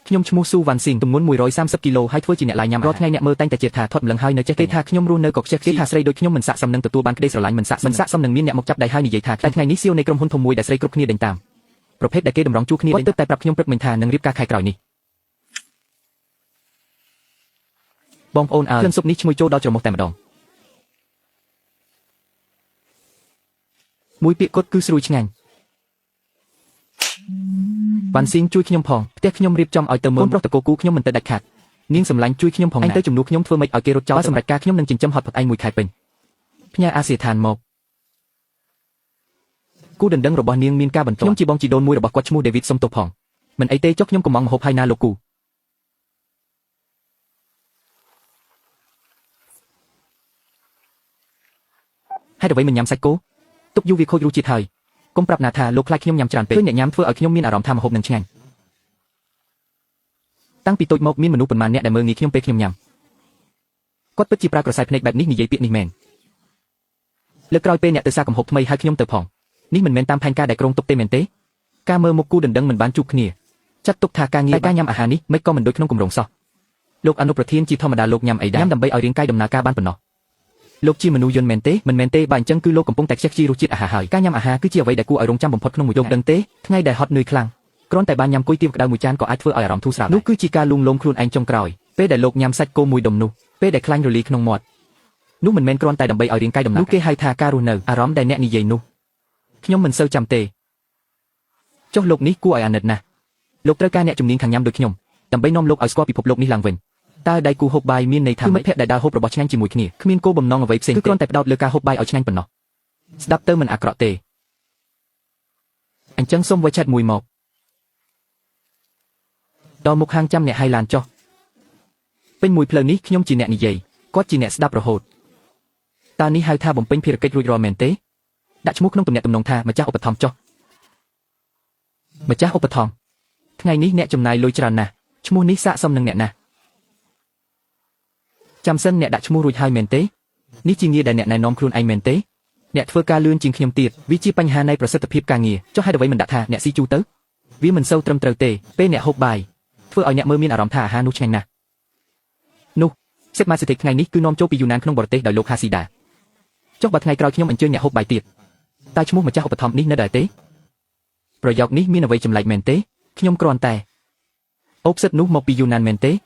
ខ្ញុំឈ្មោះស៊ូវ៉ាន់ស៊ីងទម្ងន់130គីឡូហើយធ្វើជាអ្នកឡាយញ៉ាំរាល់ថ្ងៃអ្នកមើលតែងតែជឿថាថតម្លឹងហើយនៅចេះគេថាខ្ញុំរស់នៅក៏ខ្ជិះគេថាស្រីដូចខ្ញុំមិនស័ក្តិសមនឹងទទួលបានក្តីស្រឡាញ់មិនស័ក្តិមិនស័ក្តិសមនឹងមានអ្នកមកចាប់ដៃហើយនិយាយថាតែថ្ងៃនេះសៀវនៃក្រុមហ៊ុនធំមួយដែលស្រីគ្រប់គ្នាដេញតាមប្រភេទដែលគេតម្រង់ជួរគ្នាគាត់ទើបតែប្រាប់ខ្ញុំព្រឹកមិញថានឹងរៀបការខែក្រោយនេះបងប្អូនអើយក្លិនស៊ុបនេះឈ្ងុយចូលដល់ច្រមុះតែម្ដងមួយពាក្យគត់គឺស្រួយឆ្ងាញ់វ៉ាន់ស៊ីងជួយខ្ញុំផងផ្ទះខ្ញុំរៀបចំឲ្យទៅមើលកូនប្រុសតកូគូខ្ញុំមិនទៅដាច់ខាតនាងសម្លាញ់ជួយខ្ញុំផងណាឯងទៅជំនួសខ្ញុំធ្វើម៉េចឲ្យគេរត់ចោលសម្រាប់ការខ្ញុំនឹងចិញ្ចឹមហត់ផុតឯងមួយខែពេញផ្ញើអាសៀឋានមកគូដណ្ដឹងរបស់នាងមានការបន្ទាប់ខ្ញុំជាបងជីដូនមួយរបស់គាត់ឈ្មោះដេវីតសុំទោសផងមិនអីទេចុះខ្ញុំកំងមហូបហើយណាលោកគូហេតុអ្វីមិនញ៉ាំសាច់គោទុកយូរវាខូចរសជាតិហើយកុំប្រាប់ណាថាលោកខ្លាចខ្ញុំញ៉ាំច្រើនពេកឃើញអ្នកញ៉ាំធ្វើឲ្យខ្ញុំមានអារម្មណ៍ថាម្ហូបនឹងឆ្ងាញ់តាំងពីតូចមកមានមនុស្សប៉ុន្មានអ្នកដែលមើលងាយខ្ញុំពេលខ្ញុំញ៉ាំគាត់ពិតជាប្រើក្រសែភ្នែកបែបនេះនិយាយពាក្យនេះមែនលើកក្រោយពេលអ្នកទៅសាកំហូបថ្មីហើយខ្ញុំទៅផងនេះមិនមែនតាមផែនការដែលក្រុងទុកទេមែនទេការមើលមុខគូដណ្ដឹងមិនបានជួបគ្នាចាត់ទុកថាការងារតែការញ៉ាំអាហារនេះមិនក៏មិនដូចក្នុងគម្រោងសោះលោកអនុប្រធានជាធម្មតាលោកញ៉ាំអីដែរញ៉ាំដើម្បីឲ្យរាងកាយដំណើរការបានប៉ុណ្ណោះលោកជាមនុស្សយន្តមែនទេមិនមែនទេបើអញ្ចឹងគឺលោកកំពុងតែខ្ជិះខ្ជាយរសជាតិអាហារហើយការញ៉ាំអាហារគឺជាអ្វីដែលគួរឲ្យរងចាំបំផុតក្នុងមួយលោកដឹងទេថ្ងៃដែលហត់នឿយខ្លាំងគ្រាន់តែបានញ៉ាំគុយទាវក្តៅមួយចានក៏អាចធ្វើឲ្យអារម្មណ៍ធូរស្រាលនោះគឺជាការលួងលោមខ្លួនឯងចុងក្រោយពេលដែលលោកញ៉ាំសាច់គោមួយដុំនោះពេលដែលខ្លាញ់រលីក្នុងមាត់នោះមិនមែនគ្រាន់តែដើម្បីឲ្យរាងកាយដំណើរនោះគេហៅថាការរស់នៅអារម្មណ៍ដែលអ្នកនិយាយនោះខ្ញុំមិនសូវចាំទេចុះលោកនេះគួរឲ្យអាណិតណាស់លោកត្រូវការអ្នកជំនាញខាងញ៉ាំដូចខ្ញុំដើម្បីនាំលោកឲ្យស្គាល់ពិភពលោកនេះឡើងវិញតើដៃគូហូបបាយមានន័យថាគឺមិត្តភក្តិដែលដើរហូបរបស់ឆ្ងាញ់ជាមួយគ្នាគ្មានគោលបំណងអ្វីផ្សេងគឺគ្រាន់តែផ្ដោតលើការហូបបាយឲ្យឆ្ងាញ់ប៉ុណ្ណោះស្ដាប់ទៅមិនអាក្រក់ទេអញ្ចឹងសូម WeChat មួយមកដល់មុខហាងចាំអ្នកឲ្យឡានចុះពេញមួយផ្លូវនេះខ្ញុំជាអ្នកនិយាយគាត់ជាអ្នកស្ដាប់រហូតតើនេះហៅថាបំពេញភារកិច្ចរួចរាល់មែនទេដាក់ឈ្មោះក្នុងទំនាក់ទំនងថាម្ចាស់ឧបត្ថម្ភចុះម្ចាស់ឧបត្ថម្ភថ្ងៃនេះអ្នកចំណាយលុយច្រើនណាស់ឈ្មោះនេះស័ក្តិសមនឹងអ្នកណាស់ចាំសិនអ្នកដាក់ឈ្មោះរួចហើយមែនទេនេះជាងារដែលអ្នកណែនាំខ្លួនឯងមែនទេអ្នកធ្វើការលឿនជាងខ្ញុំទៀតវាជាបញ្ហានៃប្រសិទ្ធភាពការងារចុះហេតុអ្វីមិនដាក់ថាអ្នកស៊ីជូរទៅវាមិនសូវត្រឹមត្រូវទេពេលអ្នកហូបបាយធ្វើឲ្យអ្នកមើលមានអារម្មណ៍ថាអាហារនោះឆ្ងាញ់ណាស់នោះសិតម៉ាសិទ្ធិថ្ងៃនេះគឺនាំចូលពីយូណានក្នុងបរទេសដោយលោកហាស៊ីដាចុះបើថ្ងៃក្រោយខ្ញុំអញ្ជើញអ្នកហូបបាយទៀតតើឈ្មោះម្ចាស់ឧបត្ថម្ភនេះនៅដែរទេប្រយោគនេះមានអ្វីចម្លែកមែនទេខ្ញុំគ្រាន់តែអូផ្សិតនោះមកពីយូណានមែនទេ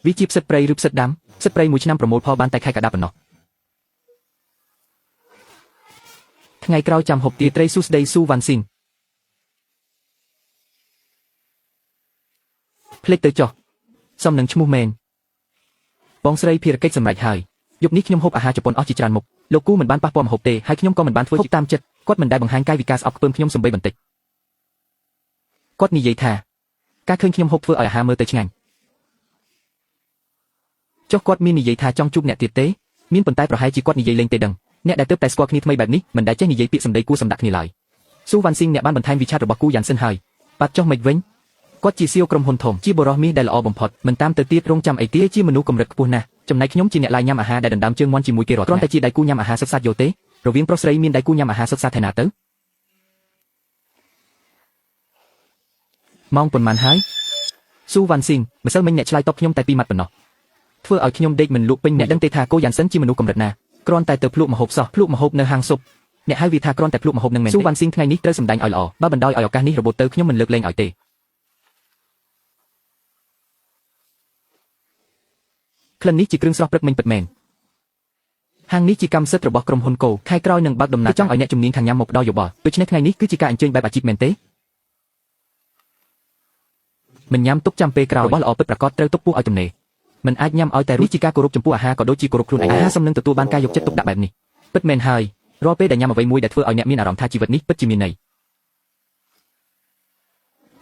វាជាផ្សិតព្រៃឬផ្សិតដាំផ្សិតព្រៃមួយឆ្នាំប្រមូលផលបានតែខែកក្កដាប៉ុណ្ណោះថ្ងៃក្រោយចាំហូបទាត្រីសួស្ដីស៊ូវ៉ាន់ស៊ីនភ្លេចទៅចុះសំនឹងឈ្មោះមែនបងស្រីភារកិច្ចសម្រេចហើយយប់នេះខ្ញុំហូបអាហារជប៉ុនអស់ជាច្រើនមុខលោកគូមិនបានប៉ះពាល់ម្ហូបទេហើយខ្ញុំក៏មិនបានធ្វើតាមចិត្តគាត់មិនដែលបង្ហាញកាយវិការស្អប់ខ្ពើមខ្ញុំសំបីបន្តិចគាត់និយាយថាការឃើញខ្ញុំហូបធ្វើឲ្យអាហារមើលទៅឆ្ងាញ់ចុះគាត់មាននិយាយថាចង់ជួបអ្នកទៀតទេមានប៉ុន្តែប្រហែលជាគាត់និយាយលេងទេដឹងអ្នកដែលទើបតែស្គាល់គ្នាថ្មីបែបនេះមិនដែលចេះនិយាយពាក្យសម្ដីគួរសម្ដាក់គ្នាឡើយស៊ូវ៉ាន់ស៊ីងអ្នកបានបន្ថែមវិឆាតរបស់គូយ៉ាន់សិនហើយបាត់ចុះមិនវិញគាត់ជាសៀវក្រុមហ៊ុនធំជាបុរសមាសដែលល្អបំផុតមិនតាមទៅទៀតរងចាំអីទៀតជាមនុស្សកម្រិតខ្ពស់ណាស់ចំណែកខ្ញុំជាអ្នកឡាយញ៉ាំអាហារដែលដណ្ដើមជើងមាន់ជាមួយគេរាល់គ្រាន់តែជាដៃគូញ៉ាំអាហារសុទ្ធសាធយល់ទេរវាងប្រុសស្រីមានដៃគូញ៉ាំអាហារសុទ្ធសាធឯណាទៅម៉ោងប៉ុន្មានហើយស៊ូវ៉ាន់ស៊ីងម្សិលមិញអ្នកឆ្លើយតបខ្ញុំតែពីរម៉ាត់ប៉ុណ្ណោះធ្វើឲ្យខ្ញុំដេកមិនលក់ពេញអ្នកដឹងទេថាគោយ៉ាន់សិនជាមនុស្សកម្រិតណាគ្រាន់តែទៅភ្លក់ម្ហូបសោះភ្លក់ម្ហូបនៅហាងស៊ុបអ្នកហៅវាថាគ្រាន់តែភ្លក់ម្ហូបនឹងមែនស៊ូវ៉ាន់ស៊ីងថ្ងៃនេះត្រូវសម្ដែងឲ្យល្អបើបណ្ដោយឲ្យឱកាសនេះរបូតទៅខ្ញុំមិនលើកលែងឲ្យទេក្លិននេះជាគ្រឿងស្រស់ព្រឹកមិញពិតមែនហាងនេះជាកម្មសិទ្ធិរបស់ក្រុមហ៊ុនកូខែក្រោយនឹងបើកដំណើរចង់ឲ្យអ្នកជំនាញខាងញ៉ាំមកផ្ដល់យោបល់ដូច្នេះថ្ងៃនេះគឺជាការអញ្ជើញបែបអាជីពមែនទេមិនញ៉ាំទុកចាំពេលក្រោយរបស់ល្អពិតប្រាកដត្រូវទុកពោះឲ្យទំនេរមិនអាចញ៉ាំឲ្យតែរួចជាការគោរពចំពោះអាហារក៏ដូចជាគោរពខ្លួនឯងអាហារសមនឹងទទួលបានការយកចិត្តទុកដាក់បែបនេះពិតមែនហើយរាល់ពេលដែលញ៉ាំអ្វីមួយដែលធ្វើឲ្យអ្នកមានអារម្មណ៍ថាជីវិតនេះពិតជាមានន័យ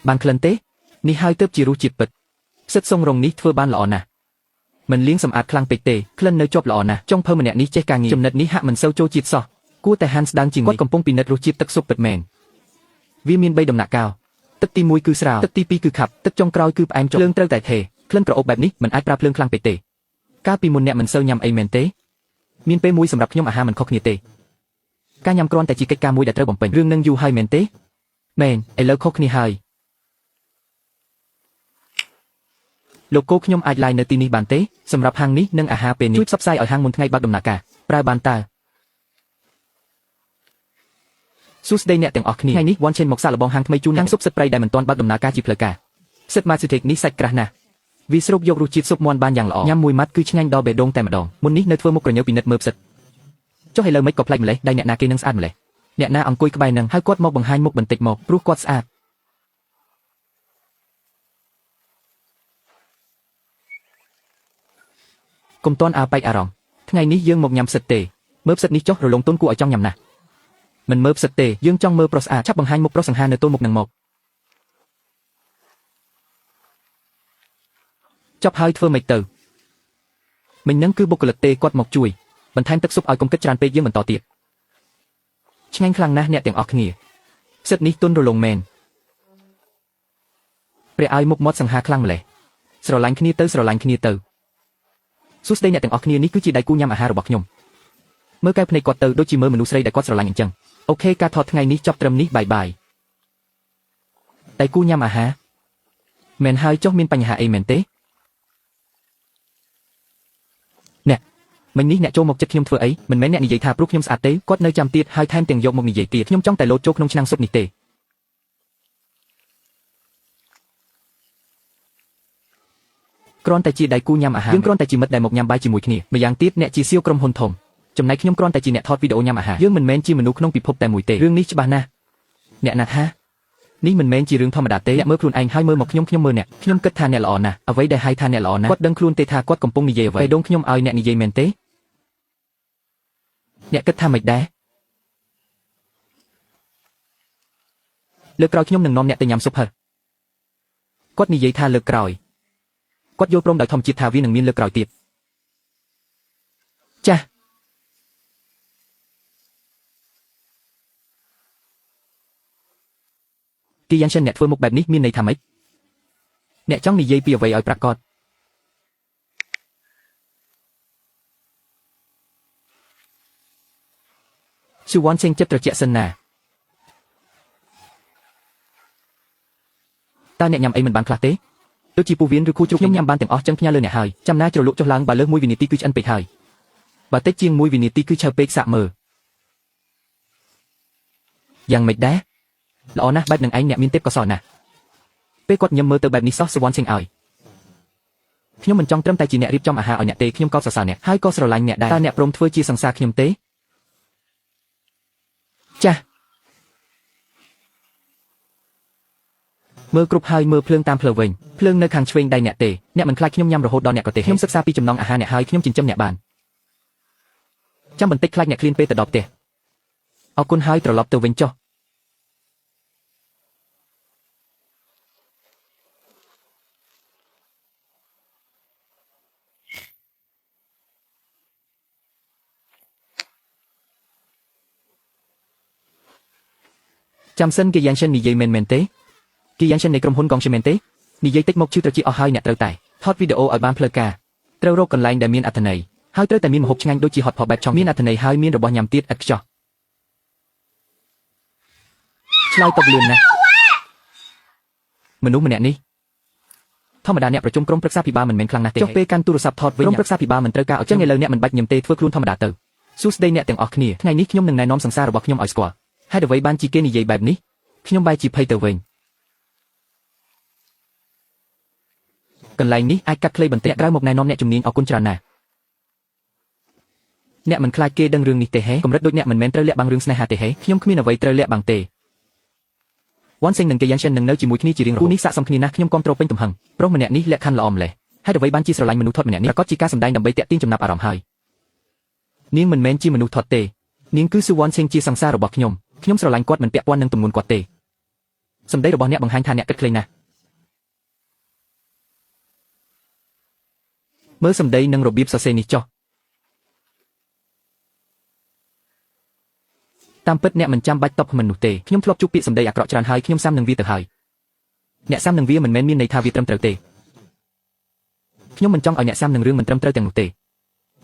បានក្លិនទេនេះហើយទើបជារសជាតិពិតសិតសុងរងនេះធ្វើបានល្អណាស់មិនលាងសម្អាតខ្លាំងពេកទេក្លិននៅជាប់ល្អណាស់ចុងភៅម្នាក់នេះចេះការងារចំណិតនេះហាក់មិនសូវចូលជាតិសោះគួរតែហាន់ស្ដើងជាងនេះគាត់កំពុងពិនិត្យរសជាតិទឹកស៊ុបពិតមែនវាមាន3ដំណាក់កាលទឹកទី1គឺស្រាលទឹកទី2គឺខាប់ទឹកចុងក្រោយគឺផ្អែមចុះភ្លើងត្រូវតែថេក្លិនក្រអូបបែបនេះមិនអាចប្រើភ្លើងខ្លាំងពេកទេកាលពីមុនអ្នកមិនសូវញ៉ាំអីមែនទេមានពេលមួយសម្រាប់ខ្ញុំអាហារមិនខុសគ្នាទេការញ៉ាំគ្រាន់តែជាកិច្ចការមួយដែលត្រូវបំពេញរឿងនឹងយូរហើយមែនទេមែនឥឡូវខុសគ្នាហើយ លោកគោខ្ញុំអាចឡាយនៅទីនេះបានទេសម្រាប់ហាងនេះនិងអាហារពេលនេះជួយផ្សព្វផ្សាយឲ្យហាងមុនថ្ងៃបើកដំណើរការប្រើបានតើសួស្តីអ្នកទាំងអស់គ្នាថ្ងៃនេះ One Chain មកសាកល្បងហាងថ្មីជូនហាងស៊ុបសិតប្រៃដែលមិនទាន់បើកដំណើរការជាផ្លូវការសិត Maxitek នេះសាច់ក្រាស់ណាស់វាស្រូបយករសជាតិស៊ុបមាន់បានយ៉ាងល្អញ៉ាំមួយម៉ាត់គឺឆ្ងាញ់ដល់បេះដូងតែម្ដងមុននេះនៅធ្វើមុខក្រញើពិនិត្យមើលផ្សិតចុះឥឡូវមិនក៏ប្លែកម្លេះដៃអ្នកណាគេនឹងស្អាតម្លេះអ្នកណាអង្គុយក្បែរនឹងហើយគាត់មកបង្ហាញមុខបន្តិចមកព្រោះគាត់ស្អាតកុំតន់អើបែកអារម្មណ៍ថ្ងៃនេះយើងមកញ៉ាំផ្សិតទេមើលផ្សិតនេះចុះរលងទុនគួរឲ្យចង់ញ៉ាំណាស់មិនមើលផ្សិតទេយើងចង់មើលប្រុសស្អាតឆាប់បង្ហាញមុខប្រុសសង្ហានៅទល់មុខនឹងមកចប់ហើយធ្វើម៉េចទៅមិញនឹងគឺបុគ្គលិកទេគាត់មកជួយបន្ថែមទឹកស៊ុបឲ្យកុំគិតច្រើនពេកយើងបន្តទៀតឆ្ងាញ់ខ្លាំងណាស់អ្នកទាំងអស់គ្នាផ្សិតនេះទុនរលងមែនព្រះឲ្យមុខមាត់សង្ហាខ្លាំងម្ល៉េះស្រឡាញ់គ្នាទៅស្រឡាញ់គ្នាទៅសួស្តីអ្នកទាំងអស់គ្នានេះគឺជាដៃគូញ៉ាំអាហាររបស់ខ្ញុំមើលកែវភ្នែកគាត់ទៅដូចជាមើលមនុស្សស្រីដែលគាត់ស្រឡាញ់អញ្ចឹង OK ការថតថ្ងៃនេះចប់ត្រឹមនេះ bye bye ដៃគូញ៉ាំអាហារមែនហើយចុះមានបញ្ហាអីមែនទេអ្នកមិញនេះអ្នកចូលមកចិត្តខ្ញុំធ្វើអីមិនមែនអ្នកនិយាយថាព្រោះខ្ញុំស្អាតទេគាត់នៅចាំទៀតហើយថែមទាំងយកមកនិយាយទៀតខ្ញុំចង់តែលោតចូលក្នុងឆ្នាំងស៊ុបនេះទេគ្រាន់តែជាដៃគូញ៉ាំអាហារយើងគ្រាន់តែជាមិត្តដែលមកញ៉ាំបាយជាមួយគ្នាម្យ៉ាងទៀតអ្នកជាសៀវក្រុមហ៊ុនធំចំណែកខ្ញុំគ្រាន់តែជាអ្នកថតវីដេអូញ៉ាំអាហារយើងមិនមែនជាមនុស្សក្នុងពិភពតែមួយទេរឿងនេះច្បាស់ណាស់អ្នកណាថានេះមិនមែនជារឿងធម្មតាទេអ្នកមើលខ្លួនឯងហើយមើលមកខ្ញុំខ្ញុំមើលអ្នកខ្ញុំគិតថាអ្នកល្អណាស់អ្វីដែលហៅថាអ្នកល្អណាស់គាត់ដឹងខ្លួនទេថាគាត់កំពុងនិយាយអ្វីបេះដូងខ្ញុំឲ្យអ្នកនិយាយមែនទេអ្នកគិតថាម៉េចដែរលើកក្រោយខ្ញុំនឹងនាំអ្នកទៅញ៉ាំស៊ុបហិរគាត់និយាយថាលើកក្រោយគាត់យល់ព្រមដោយធម្មជាតិថាវានឹងមានលើកក្រោយទៀតចាស់គីយ៉ាងសិនអ្នកធ្វើមុខបែបនេះមានន័យថាម៉េចអ្នកចង់និយាយពីអ្វីឲ្យប្រាកដស៊ូវ៉ាន់សេងចិត្តត្រជាក់សិនណាតើអ្នកញ៉ាំអីមិនបានខ្លះទេដូចជាពោះវៀនឬខូជ្រូកខ្ញុំញ៉ាំបានទាំងអស់ចឹងផ្ញើលើអ្នកហើយចាំណាជ្រលក់ចុះឡើងបើលើស1វិនាទីគឺឆ្អិនពេកហើយបើតិចជាង1វិនាទីគឺឆៅពេកសាក់មើលយ៉ាងម៉េចដែរល្អណាស់បែបនឹងឯងអ្នកមានទេពកោសល្យណាស់ពេលគាត់ញឹមមើលទៅបែបនេះសោះសវណ្ណសេងឲ្យខ្ញុំមិនចង់ត្រឹមតែជាអ្នករៀបចំអាហារឲ្យអ្នកទេខ្ញុំក៏សរសើរអ្នកហើយក៏ស្រឡាញ់អ្នកដែរតើអ្នកព្រមធ្វើជាសង្សារខ្ញុំទេចាស់មើលគ្រប់ហើយមើលភ្លើងតាមផ្លូវវិញភ្លើងនៅខាងឆ្វេងដៃអ្នកទេអ្នកមិនខ្លាចខ្ញុំញ៉ាំរហូតដល់អ្នកក៏ទេខ្ញុំសិក្សាពីចំណង់អាហារអ្នកហើយខ្ញុំចិញ្ចឹមអ្នកបានចាំបន្តិចខ្លាចអ្នកឃ្លានពេលទៅដល់ផ្ទះអរគុណហើយត្រឡប់ទៅវិញចុះចាំសិនគេយ៉ាងសិននិយាយមែនមែនទេគេយ៉ាងសិននៃក្រុមហ៊ុនកងជាមែនទេនិយាយតិចមកឈឺត្រចៀកអស់ហើយអ្នកត្រូវតែថតវីដេអូឲ្យបានផ្លូវការត្រូវរកកន្លែងដែលមានអត្ថន័យហើយត្រូវតែមានម្ហូបឆ្ងាញ់ដូចជាហត់ផបែបឆុងមានអត្ថន័យហើយមានរបស់ញ៉ាំទៀតឥតខ្ចោះឆ្លើយតបលឿនណាស់មនុស្សម្នាក់នេះធម្មតាអ្នកប្រជុំក្រុមប្រឹក្សាភិបាលមិនមែនខ្លាំងណាស់ទេចុះពេលកាន់ទូរស័ព្ទថតវិញក្រុមប្រឹក្សាភិបាលមិនត្រូវការឲ្យចឹងឥឡូវអ្នកមិនបាច់ញឹមទេធ្វើខ្លួនធម្មតាទៅសួស្តីអ្នកទាំងអស់គ្នាថ្ងៃនេះខ្ញុំនឹងណែនាំសង្សាររបស់ខ្ញុំឲ្យស្គាល់ហេតុអ្វីបានជាគេនិយាយបែបនេះខ្ញុំបែរជាភ័យទៅវិញកន្លែងនេះអាចកាត់ខ្លីបន្តិចក្រៅមកណែនាំអ្នកជំនាញអរគុណច្រើនណាស់អ្នកមិនខ្លាចគេដឹងរឿងនេះទេហេកម្រិតដូចអ្នកមិនមែនត្រូវលាក់បាំងរឿងស្នេហាទេហេខ្ញុំគ្មានអ្វីត្រូវលាក់បាំងទេវ៉ាន់សេងនិងគេយ៉ាងសិននឹងនៅជាមួយគ្នាជារៀងរហូតគូនេះស័ក្តិសមគ្នាណាស់ខ្ញុំគាំទ្រពេញទំហឹងប្រុសម្នាក់នេះលក្ខខណ្ឌល្អម្ល៉េះហេតុអ្វីបានជាស្រឡាញ់មនុស្សថត់ម្នាក់នេះប្រាកដជាការសម្ដែងដើម្បីទាក់ទាញចំណាប់អារម្មណ៍ហើយនាងមិនមែនជាមនុស្សថត់ទេនាងគឺស៊ូវ៉ាន់សេងជាសង្សាររបស់ខ្ញុំខ្ញុំស្រឡាញ់គាត់មិនពាក់ព័ន្ធនឹងទម្ងន់គាត់ទេសម្ដីរបស់អ្នកបង្ហាញថាអ្នកគិតខ្លីណាស់មើលសម្ដីនិងរបៀបសរសេរនេះចុះតាមពិតអ្នកមិនចាំបាច់តបមិននោះទេខ្ញុំធ្លាប់ជួបពាក្យសម្ដីអាក្រក់ច្រើនហើយខ្ញុំសាំនឹងវាទៅហើយអ្នកសាំនឹងវាមិនមែនមានន័យថាវាត្រឹមត្រូវទេខ្ញុំមិនចង់ឲ្យអ្នកសាំនឹងរឿងមិនត្រឹមត្រូវទាំងនោះទេ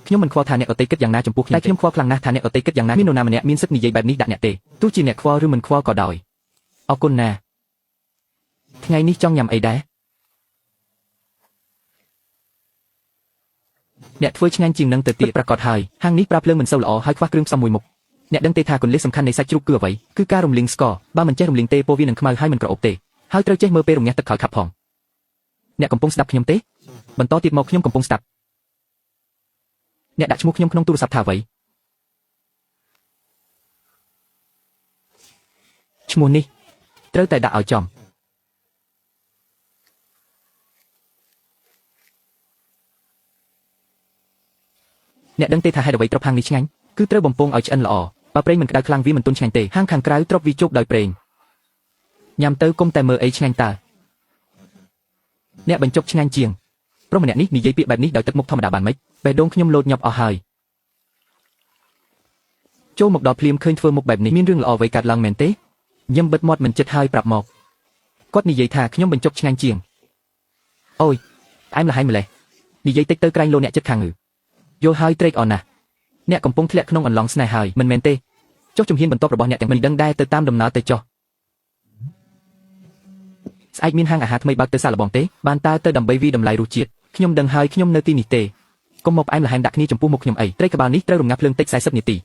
ខ្ញុំមិនខ្វល់ថាអ្នកដទៃគិតយ៉ាងណាចំពោះខ្ញុំតែខ្ញុំខ្វល់ខ្លាំងណាស់ថាអ្នកដទៃគិតយ៉ាងណាមាននរណាម្នាក់មានសិទ្ធិនិយាយបែបនេះដាក់អ្នកទេទោះជាអ្នកខ្វល់ឬមិនខ្វល់ក៏ដោយអរគុណណាថ្ងៃនេះចង់ញ៉ាំអីដែរ អ្នកធ្វើឆ្ងាញ់ជាងនឹងទៅទៀតប្រកាសហើយហាងនេះប្រើភ្លើងមិនសូវល្អហើយខ្វះគ្រឿងផ្សំមួយមុខអ្នកដឹងទេថាគន្លឹះសំខាន់នៃសាច់ជ្រូកគឺអ្វីគឺការរំលីងស្ករបើមិនចេះរំលីងទេពោះវានឹងខ្មៅហើយមិនក្រអូបទេហើយត្រូវចេះមើលពេលរំញះទឹកខោយខាប់ផងអ្នកកំពុងស្ដាប់ខ្ញុំទេបន្តទៀតមកខ្ញុំកំពុងស្ដាប់អ្នកដាក់ឈ្មោះខ្ញុំក្នុងទូរស័ព្ទថាអ្វីឈ្មោះនេះត្រូវតែដាក់ឲ្យចំអ្នកដឹងទេថាហេតុអ្វីទ្របហាងនេះឆ្ងាញ់គឺត្រូវបំពងឲ្យឆ្អិនល្អបើប្រេងមិនក្តៅខ្លាំងវាមិនទន់ឆ្ងាញ់ទេហាងខាងក្រៅទ្របវាជោគដោយប្រេងញ៉ាំទៅគុំតែមើលអីឆ្ងាញ់តើអ្នកបញ្ចុកឆ្ងាញ់ជាងប្រុសម្នាក់នេះនិយាយពាក្យបែបនេះដោយទឹកមុខធម្មតាបានម៉េចបេះដូងខ្ញុំលោតញាប់អស់ហើយចូលមកដល់ភ្លាមឃើញធ្វើមុខបែបនេះមានរឿងល្អអ្វីកើតឡើងមែនទេញឹមបិទមាត់មិនចិត្តហើយប្រាប់មកគាត់និយាយថាខ្ញុំបញ្ចុកឆ្ងាញ់ជាងអូយផ្អែមល្ហែមម្លេះនិយាយតិចទៅក្រែងលោអ្នកចិត្តខាងងឺយល់ហើយត្រេកអរណាស់អ្នកកំពុងធ្លាក់ក្នុងអន្លង់ស្នេហ៍ហើយមិនមែនទេចុះជំហានបន្ទាប់របស់អ្នកទាំងមិនដឹងដែរទៅតាមដំណើរទៅចុះស្អែកមានហាងអាហារថ្មីបើកទៅសាកល្បងទេបានតើទៅដើម្បីវីតម្លៃរសជាតិខ្ញុំដឹងហើយខ្ញុំនៅទីនេះទេកុំមកផ្អែមល្ហែមដាក់គ្នាចំពោះមុខខ្ញុំអីត្រីក្បាលនេះត្រូវរំងាស់ភ្លើងតិច40នាទី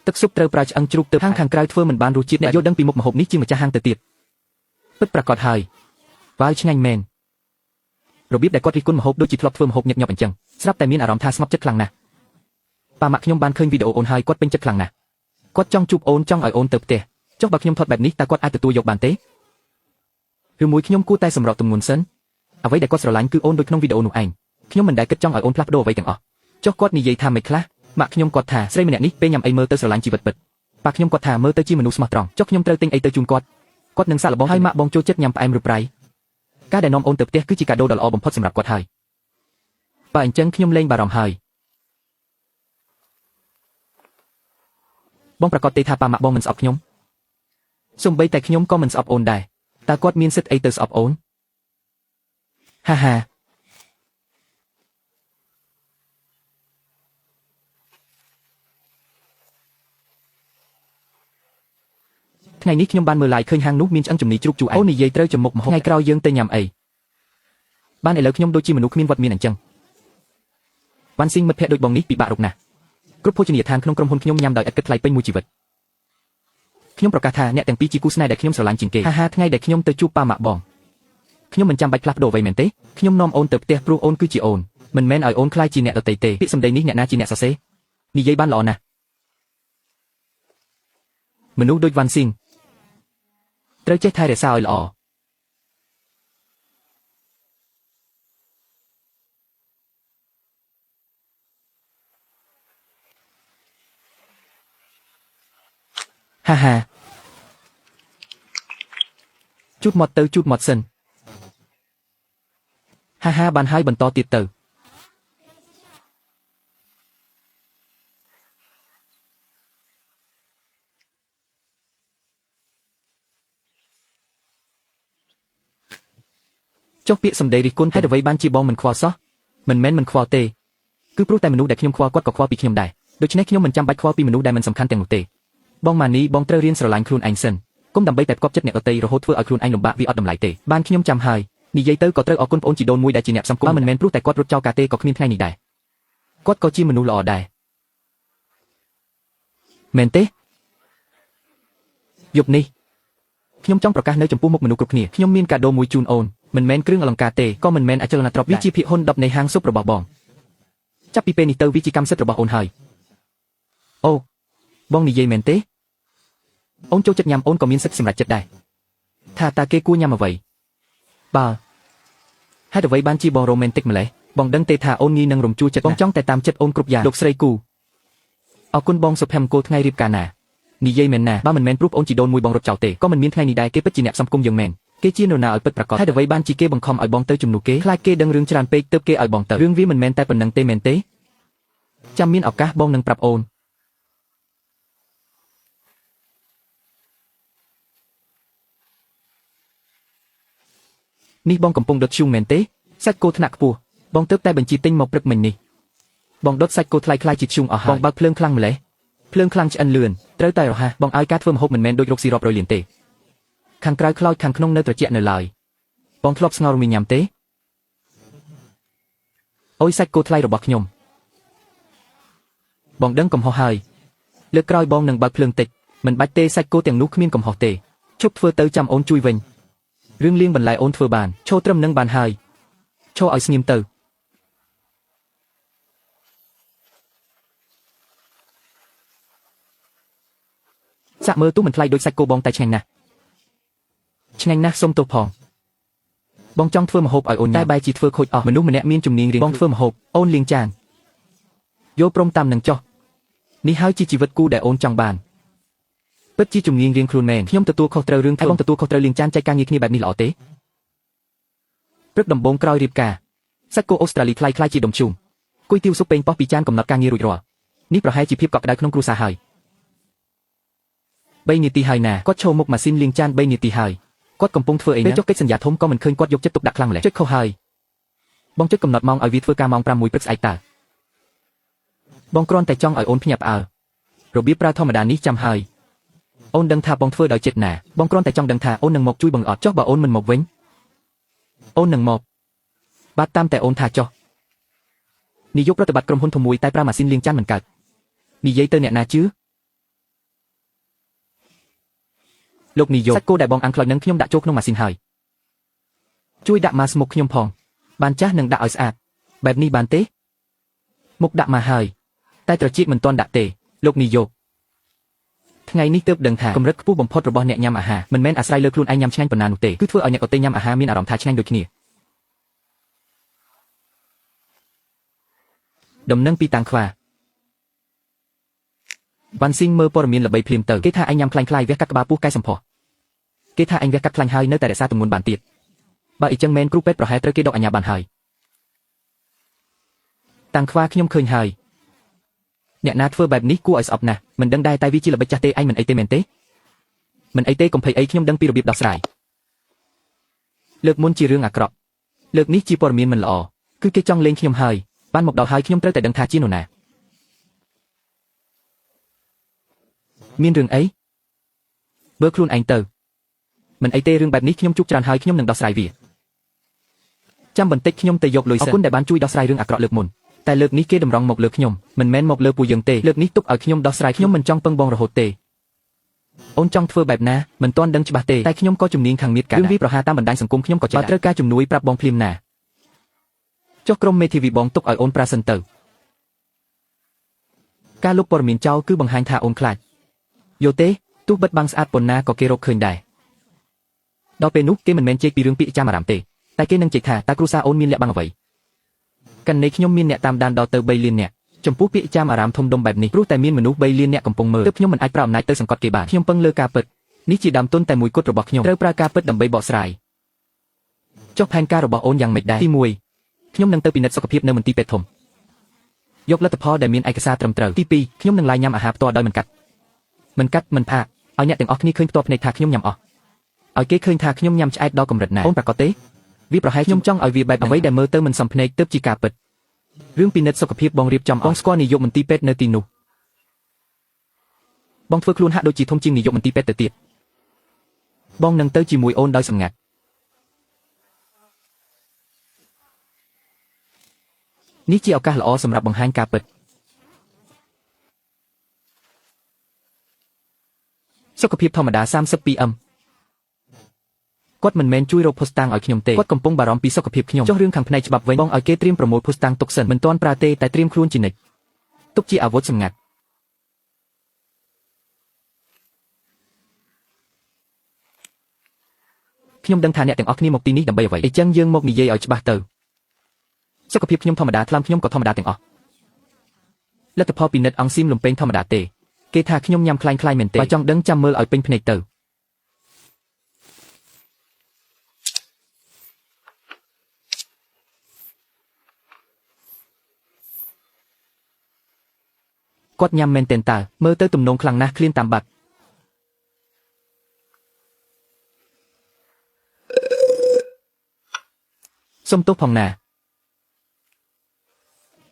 ទឹកស៊ុបត្រូវប្រើឆ្អឹងជ្រូកទៅហាងខាងក្រៅធ្វើមិនបានរសជាតិអ្នកយល់ដឹងពីមុខម្ហូបនេះជាម្ចាស់ហាងទៅទៀតពិតប្រាកដហើយវ៉ាវឆ្ងាញ់មែនរបៀបដែលគាត់រិះគន់ម្ហូបដូចជាធ្លាប់ធ្វើម្ហូបញឹកញាប់អញ្ចឹងស្រាប់តែមានអារម្មណ៍ថាស្ងប់ចិត្តខ្លាំងណាស់ប៉ាម៉ាក់ខ្ញុំបានឃើញវីដេអូអូនហើយគាត់ពេញចិត្តខ្លាំងណាស់គាត់ចង់ជួបអូនចង់ឲ្យអូនទៅផ្ទះចុះបើខ្ញុំថត់បែបនេះតើគាត់អាចទទួលយកបានទេឬមួយខ្ញុំគួរតែសម្របទម្ងន់សិនអ្វីដែលគាត់ស្រឡាញ់គឺអូនដូចក្នុងវីដេអូនោះឯងខ្ញុំមិនដែលគិតចង់ឲ្យអូនផ្លាស់ប្ដូរអ្វីទាំងអស់ចុះគាត់និយាយថាមិនខ្លះម៉ាក់ខ្ញុំគាត់ថាស្រីម្នាក់នេះពេលញ៉ាំអីមើលទៅស្រឡាញ់ជីវិតពិតប៉ាខ្ញុំគាត់ថាមើលទៅជាមនុស្សស្មោះត្រង់ចុះខ្ញុំត្រូវទិញអីទៅជូនគាត់គាត់នឹងសាកល្បងហើយម៉ាក់បងចូលចិត្តញ៉ាំផ្អែមឬប្រៃការដែលនាំអូនទៅផ្ទះគឺជាកាដូដ៏ល្អបំផុតសម្រាប់គាត់ហើយបើអញ្ចឹងខ្ញុំលែងបារម្ភហើយបងប្រកាសទេថាប៉ាម៉ាក់បងមិនស្អប់ខ្ញុំសូម្បីតែខ្ញុំក៏មិនស្អប់អូនដែរតើគាត់មានសិទ្ធិអីទៅស្អប់អូនហាហាថ្ងៃនេះខ្ញុំបានមើលឡាយឃើញហាងនោះមានឆ្អឹងជំនីជ្រូកជូរអូននិយាយត្រូវចំមុខម្ហូបថ្ងៃក្រោយយើងទៅញ៉ាំអីបានឥឡូវខ្ញុំដូចជាមនុស្សគ្មានវត្តមានអញ្ចឹងវ៉ាន់ស៊ីងមិត្តភក្តិដូចបងនេះពិបាករកណាស់គ្រប់ភោជនីយដ្ឋានក្នុងក្រុមហ៊ុនខ្ញុំញ៉ាំដោយឥតគិតថ្លៃពេញមួយជីវិតខ្ញុំប្រកាសថាអ្នកទាំងពីរជាគូស្នេហ៍ដែលខ្ញុំស្រឡាញ់ជាងគេហាហាថ្ងៃដែលខ្ញុំទៅជួបប៉ាម៉ាក់បងខ្ញុំមិនចាំបាច់ផ្លាស់ប្ដូរអ្វីមែនទេខ្ញុំនាំអូនទៅផ្ទះព្រោះអូនគឺជាអូនមិនមែនឲ្យអូនក្លាយជាអ្នកដទៃទេពាក្យសម្ដីនេះអ្នកណាជាអ្នកសរសេរនិយាយបានល្អណាស់មនុស្សដូចវ៉ាន់ស៊ីងត្រូវចេះថែរក្សាឲ្យល្អហាហាជូតមាត់ទៅជូតមាត់សិនហាហាបានហើយបន្តទៀតទៅចុះពាក្យសម្ដីរិះគន់ហេតុអ្វីបានជាបងមិនខ្វល់សោះមិនមែនមិនខ្វល់ទេគឺព្រោះតែមនុស្សដែលខ្ញុំខ្វល់គាត់ក៏ខ្វល់ពីខ្ញុំដែរដូច្នេះខ្ញុំមិនចាំបាច់ខ្វល់ពីមនុស្សដែលមិនសំខាន់ទាំងនោះទេបងម៉ានីបងត្រូវរៀនស្រឡាញ់ខ្លួនឯងសិនកុំដើម្បីតែផ្គប់ចិត្តអ្នកដទៃរហូតធ្វើឲ្យខ្លួនឯងលំបាកវាអត់តម្លៃទេបានខ្ញុំចាំហើយនិយាយទៅក៏ត្រូវអរគុណប្អូនជីដូនមួយដែលជាអ្នកផ្សំគុំបើមិនមែនព្រោះតែគាត់រត់ចោលការទេក៏គ្មានថ្ងៃនេះដែរគាត់ក៏ជាមនុស្សល្អដែរមែនទេយប់នេះខ្ញុំចង់ប្រកាសនៅចំពោះមុខមនុស្សគ្រប់គ្នាខ្ញុំមានកាដូមួយជូនអូនមិនមែនគ្រឿងអលង្ការទេក៏មិនមែនអចលនទ្រព្យវាជាភាគហ៊ុន10នៃហាងស៊ុបរបស់បងចាប់ពីពេលនេះទៅវាជាកម្មសិទ្ធិរបស់អូនហើយអូបងនិយាយមែនទេអូនចូលចិត្តញ៉ាំអូនក៏មានសិទ្ធិសម្រេចចិត្តដែរថាតើគេគួរញ៉ាំអ្វីបើហេតុអ្វីបានជាបងរ៉ូមែនទិកម្លេះបងដឹងទេថាអូនងាយនឹងរំជួលចិត្តបងចង់តែតាមចិត្តអូនគ្រប់យ៉ាងលោកស្រីគូអរគុណបងសុភមង្គលថ្ងៃរៀបការណានិយាយមែនណាបើមិនមែនព្រោះអូនជីដូនមួយបងរត់ចោលទេក៏មិនមានថ្ងៃនេះដែរគេពិតជាអ្នកសំគុំយើងមែនគេជានរណាឲ្យពិតប្រាកដហេតុអ្វីបានជាគេបង្ខំឲ្យបងទៅជំនួសគេខ្លាចគេដឹងរឿងច្រើនពេកទើបគេឲ្យបងទៅរឿងវាមិនមែនតែប៉ុណ្្នឹងទេមែនទេចាំមានឱកាសបងនឹងប្រាប់អូននេះបងកំពុងដុតធ្យូងមែនទេសាច់គោថ្នាក់ខ្ពស់បងទើបតែបញ្ជាទិញមកព្រឹកមិញនេះបងដុតសាច់គោថ្លៃខ្លាយជាធ្យូងអស់ហើយបងបើកភ្លើងខ្លាំងម្លេះភ្លើងខ្លាំងឆ្អិនលឿនត្រូវតែរហ័សបងឲ្យការធ្វើម្ហូបមិនមែនដូចរកស៊ីរាប់រយលានទេខាងក្រៅខ្លោចខាងក្នុងនៅត្រជាក់នៅឡើយបងធ្លាប់ស្ងោរមីញ៉ាំទេអូយសាច់គោថ្លៃរបស់ខ្ញុំ បងដឹងកំហុសហើយលើកក្រោយបងនឹងបើកភ្លើងតិចមិនបាច់ទេសាច់គោទាំងនោះគ្មានកំហុសទេឈប់ធ្វើទៅចាំអូនជួយវិញរឿងលាងបន្លែអូនធ្វើបានឈរត្រឹមនឹងបានហើយឈរឲ្យស្ងៀមទៅសាក់មើលទូមិនថ្លៃដូចសាច់គោបងតែឆ្ងាញ់ណាស់ឆ្ងាញ់ណាស់សុំទោសផងបងចង់ធ្វើម្ហូបឲ្យអូនតែបែរជាធ្វើខូចអស់មនុស្សម្នាក់មានជំនាញរៀងបងធ្វើម្ហូបអូនលាងចានយល់ព្រមតាមនឹងចុះនេះហើយជាជីវិតគូដែលអូនចង់បានពិតជាជំនាញរៀងខ្លួនមែនខ្ញុំទទួលខុសត្រូវរឿងធ្វើបងទទួលខុសត្រូវលាងចានចែកការងារគ្នាបែបនេះល្អទេព្រឹកដំបូងក្រោយរៀបការសាច់គោអូស្ត្រាលីថ្លៃខ្លាយជាដុំឈូងគុយទាវស៊ុបពេងប៉ោះពីចានកំណត់ការងាររួចរាល់នេះប្រហែលជាភាពកក់ក្ដៅក្នុងគ្រួសារហើយ3នាទីហើយណាគាត់ឈរមុខម៉ាស៊ីនលាងចាន3នាទីហើយគាត់កំពុងធ្វើអីណាពេលចុះកិច្ចសន្យាធំក៏មិនឃើញគាត់យកចិត្តទុកដាក់ខ្លាំងម្ល៉េះចុចខុសហើយបងចុចកំណត់ម៉ោងឲ្យវាធ្វើការម៉ោង6ព្រឹកស្អែកតើបងគ្រាន់តែចង់ឲ្យអូនភ្ញាក់ផ្អើលរបៀបប្រើធម្មតានេះចាំហើយអូនដឹងថាបងធ្វើដោយចិត្តណាបងគ្រាន់តែចង់ដឹងថាអូននឹងមកជួយបងអត់ចុះបើអូនមិនមកវិញអូននឹងមកបាទតាមតែអូនថាចុះនាយកប្រតិបត្តិក្រុមហ៊ុនធំមួយតែប្រើម៉ាស៊ីនលាងចានមិនកើតនិយាយទៅអ្នកណាជឿលោកនាយកសាច់គោដែលបងអាំងខ្លោចនឹងខ្ញុំដាក់ចូលក្នុងម៉ាស៊ីនហើយជួយដាក់ម៉ាសមុខខ្ញុំផងបានចាស់នឹងដាក់ឲ្យស្អាតបែបនេះបានទេមុខដាក់មកហើយតែត្រចៀកមិនទាន់ដាក់ទេលោកនាយកថ្ងៃនេះទើបដឹងថាកម្រិតខ្ពស់បំផុតរបស់អ្នកញ៉ាំអាហារមិនមែនអាស្រ័យលើខ្លួនឯងញ៉ាំឆ្ងាញ់ប៉ុណ្ណានោះទេគឺធ្វើឲ្យអ្នកដទៃញ៉ាំអាហារមានអារម្មណ៍ថាឆ្ងាញ់ដូចគ្នាដំណឹងពីតាំងខ្វាវ៉ាន់ស៊ីងមើលព័ត៌មានល្បីភ្លាមទៅគេថាឯងញ៉ាំខ្លាញ់ខ្លាយវះកាត់ក្បាលពោះកែសម្ផស្សគេថាឯងវះកាត់ខ្លាញ់ហើយនៅតែរក្សាទម្ងន់បានទៀតបើអ៊ីចឹងមែនគ្រូពេទ្យប្រហែលត្រូវគេដកអាជ្ញាបានហើយតាំងខ្វាខ្ញុំឃើញហើយអ្នកណាធ្វើបែបនេះគួរឲ្យស្អប់ណាស់មិនដឹងដែរតែវាជាល្បិចចាស់ទេឯងមិនអីទេមែនទេមិនអីទេកុំភ័យអីខ្ញុំដឹងពីរបៀបដោះស្រាយលើកមុនជារឿងអាក្រក់លើកនេះជាព័ត៌មានមិនល្អគឺគេចង់លេងខ្ញុំហើយបានមកដល់ហើយខ្ញុំត្រូវតែដឹងថាជានរណាមានរឿងអីបើខ្លួនឯងទៅមិនអីទេរឿងបែបនេះខ្ញុំជួបច្រើនហើយខ្ញុំនឹងដោះស្រាយវាចាំបន្តិចខ្ញុំទៅយកលុយសិនអរគុណដែលបានជួយដោះស្រាយរឿងអាក្រក់លើកមុនតែលើកនេះគេតម្រង់មកលើខ្ញុំមិនមែនមកលើពួកយើងទេលើកនេះទុកឲ្យខ្ញុំដោះស្រាយខ្ញុំមិនចង់ពឹងបងរហូតទេអូនចង់ធ្វើបែបណាមិនទាន់ដឹងច្បាស់ទេតែខ្ញុំក៏ជំនាញខាងមៀតការឿងវាប្រហារតាមបណ្ដាញសង្គមខ្ញុំក៏ចេះបើត្រូវការជំនួយប្រាប់បងភ្លាមណាចុះក្រុមមេធាវីបងទុកឲ្យអូនប្រាសិនទៅការលុបព័ត៌មានចោលគឺបង្ហាញថាអូនខ្លាចយល់ទេទោះបិទបាំងស្អាតប៉ុណ្ណាក៏គេរកឃើញដែរដល់ពេលនោះគេមិនមែនជែកពីរឿងពាក្យចាំអារម្មណ៍ទេតែគេនឹងជែកថាតើគ្រួសារអូនមានលាក់បាំងអ្វីកាន់នេះខ្ញុំមានអ្នកតាមដានដល់ទៅ3លានអ្នកចំពោះពាក្យចាំអារម្មណ៍ធំដុំបែបនេះព្រោះតែមានមនុស្ស3លានអ្នកកំពុងមើលទើបខ្ញុំមិនអាចប្រើអំណាចទៅសង្កត់គេបានខ្ញុំពឹងលើការពិតនេះជាដើមទុនតែមួយគត់របស់ខ្ញុំត្រូវប្រើការពិតដើម្បីបកស្រាយចុះផែនការរបស់អូនយ៉ាងម៉េចដែរទី1ខ្ញុំនឹងទៅពិនិត្យសុខភាពនៅមន្ទីរពេទ្យធំយកលទ្ធផលដែលមានឯកសារត្រឹមត្រូវទី2ខ្ញុំនឹងឡាយញ៉ាំអាហារផ្ទាល់ដោយមិនកាត់មិនផ្អាកឲ្យអ្នកទាំងអស់គ្នាឃើញផ្ទាល់ភ្នែកថាខ្ញុំញ៉ាំអស់ឲ្យគេឃើញថាខ្ញុំញ៉ាំឆ្អែតដល់កម្រិតណាអូនប្រកាសទេវាប្រហែលខ្ញុំចង់ឲ្យវាបែបអ្វីដែលមើលទៅមិនសមភ្នែកទើបជាការពិតរឿងពិនិត្យសុខភាពបងរៀបចំបងស្គាល់នាយកមន្ទីរពេទ្យនៅទីនោះបងធ្វើខ្លួនហាក់ដូចជាធំជាងនាយកមន្ទីរពេទ្យទៅទៀតបងនឹងទៅជាមួយអូនដោយសម្ងាត់នេះជាឱកាសល្អសម្រាប់បង្ហាញការពិតសុខភាពធម្មតា 32M គាត់មិនមែនជួយរកភស្តុតាងឲ្យខ្ញុំទេគាត់កំពុងបារម្ភពីសុខភាពខ្ញុំចុះរឿងខាងផ្នែកច្បាប់វិញបងឲ្យគេត្រៀមប្រមូលភស្តុតាងទុកសិនមិនទាន់ប្រើទេតែត្រៀមខ្លួនជានិច្ចទុកជាអាវុធសម្ងាត់ខ្ញុំដឹងថាអ្នកទាំងអស់គ្នាមកទីនេះដើម្បីអ្វីអញ្ចឹងយើងមកនិយាយឲ្យច្បាស់ទៅសុខភាពខ្ញុំធម្មតាថ្លើមខ្ញុំក៏ធម្មតាទាំងអស់លទ្ធផលពិនិត្យអង់ស៊ីមលំពេងធម្មតាទេគេថាខ្ញុំញ៉ាំខ្លាញ់មែនទេបើចង់ដឹងចាំមើលឲ្យពេញភ្នែកទៅគាត់ញ៉ាំមែនទែនតើមើលទៅទំនងខ្លាំងណាស់ឃ្លានតាមបាត់សុំទោសផងណា